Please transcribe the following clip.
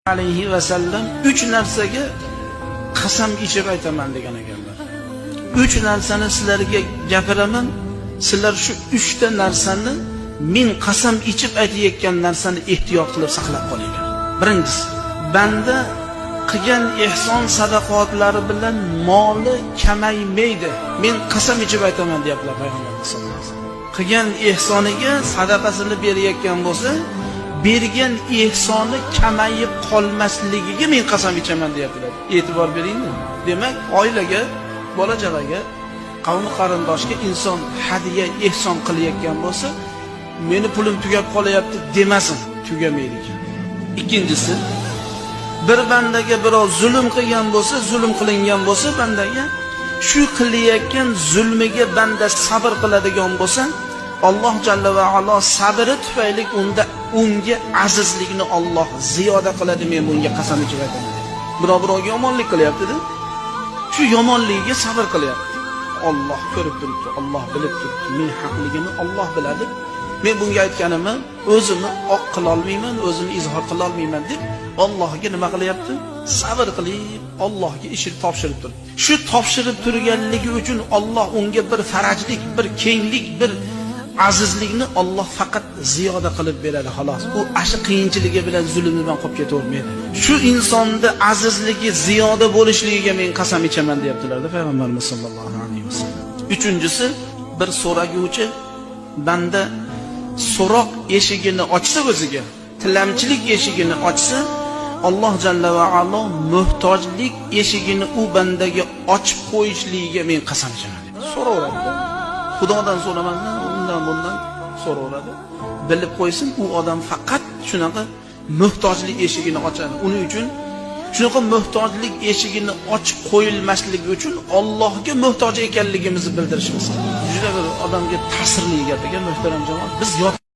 Alayhi vasallam 3 narsaga qasam ichib aytaman degan ekanlar. 3 narsani sizlarga gapiraman, sizlar shu 3 ta narsani men qasam ichib aytayotgan narsani ehtiyot qilib saqlab qolinglar. Birinchisi, banda qilgan ehson sadaqotlari bilan moli kamaymaydi. Men qasam ichib aytaman deyaptilar payg'ambarimiz sollallohu alayhi vasallam. Qilgan ehsoniga sadaqasini berayotgan bo'lsa, bergan ehsoni kamayib qolmasligiga men qasam ichaman deyaptilar. E'tibor beringmi? Demak, oilaga, bola chaqaga, qavm qarindoshga inson hadiya ehson qilayotgan bo'lsa, meni pulim tugab qolyapti demasin, tugamaydi ekan. Ikkinchisi, bir bandaga birov zulm qilgan bo'lsa, zulm qilingan bo'lsa bandaga, shu qilayotgan zulmiga banda sabr qiladigan bo'lsa, Alloh jalla va alo sabri tufayli unda unga azizlikni Alloh ziyoda qiladi, men bunga qasam ichib aytaman. Birov birovga yomonlik qilyapti-da, shu yomonligiga sabr qilyapti. Alloh ko'rib turibdi, Alloh bilib turibdi, men haqligimni Alloh biladi. Men bunga aytganimni o'zimni oq qila olmayman, o'zimni izhor qila olmayman deb Allohga nima qilyapti? Sabr qilib, Allohga ishini topshirib turibdi. Shu topshirib turganligi uchun Alloh unga bir farajlik, bir kenglik, bir azizlikni Alloh faqat ziyoda qilib beradi xolos. U ashu qiyinchiligi bilan zulmi bilan qolib ketavermaydi. Shu insonni azizligi ziyoda bo'lishligiga men qasam ichaman deyaptilar-da payg'ambarimiz sollallohu alayhi vasallam. Uchinchisi, bir so'raguvchi banda so'roq eshigini ochsa o'ziga, tilamchilik eshigini ochsa, Alloh jalla va alo muhtojlik eshigini u bandaga ochib qo'yishligiga men qasam ichaman. So'raveradi. Xudodan so'ramasdan, undan bundan so'raveradi. Bilib qo'ysin, u odam faqat shunaqa muhtojlik eshigini ochadi. Uning uchun shunaqa muhtojlik eshigini ochib qo'yilmasligi uchun Allohga muhtoj ekanligimizni bildirishimiz kerak. Juda bir odamga ta'sirli gap ekan, muhtaram jamoat. Biz